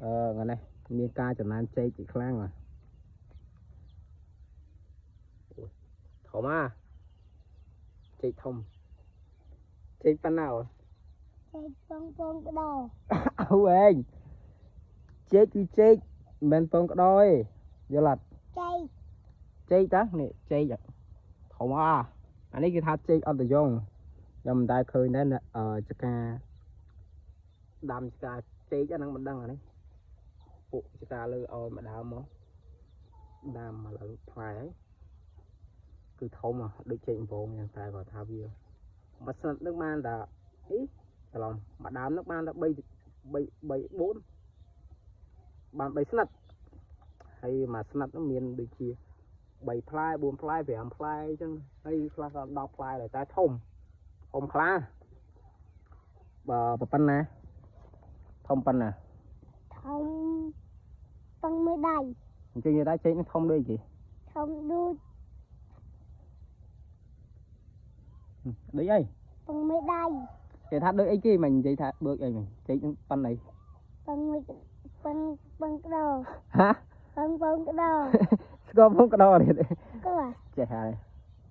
អឺថ្ងៃនេះមានការចំណានចេកជាខ្លាំង បាទ ធំអាចេកធំ ចេកប៉ុណ្ណា? ចេកពងពងក្តោ អៅឯង ចេកគឺចេក មិនមែនពងក្តោទេ យល់អត់? ចេក ចេកតានេះ ចេកធំអាអានេះគេថាចេកអត់តយង ខ្ញុំមិនដែលឃើញដែរ អឺចកាដាំចកាចេកអាហ្នឹងមិនដឹង អានេះពួកចកាលើឲ្យមកដើមមកដើម ឥឡូវផ្លែហើយ គឺធំដូចចេកកំពងយ៉ាង តែគាត់ថាវាមួយស្និតនឹងបានតែអីច្រឡំ មួយដើមនឹងបានតែ3 3 3 4 បាន3ស្និតហើយ មួយស្និតនោះមានដូចជា3ផ្លែ 4ផ្លែ 5ផ្លែអញ្ចឹង ហើយខ្លះក៏10ផ្លែដែរ តែធំធំខ្លះ បើប៉ុណ្ណា ធំប៉ុណ្ណា? ធំពឹងមួយដៃ អញ្ចឹងនិយាយថាចេកនេះធំដូចគេ ធំដូចដូចអី ពឹងមួយដៃ គេថាដូចអីគេ មិននិយាយថាដូចអី មិនចេកនឹងប៉ុណ្ណី ពឹងមួយពឹងពឹងក្តោ ហា ពឹងពងក្តោ ស្គាល់ពងក្តោទៀត ក៏ ចេះហើយ។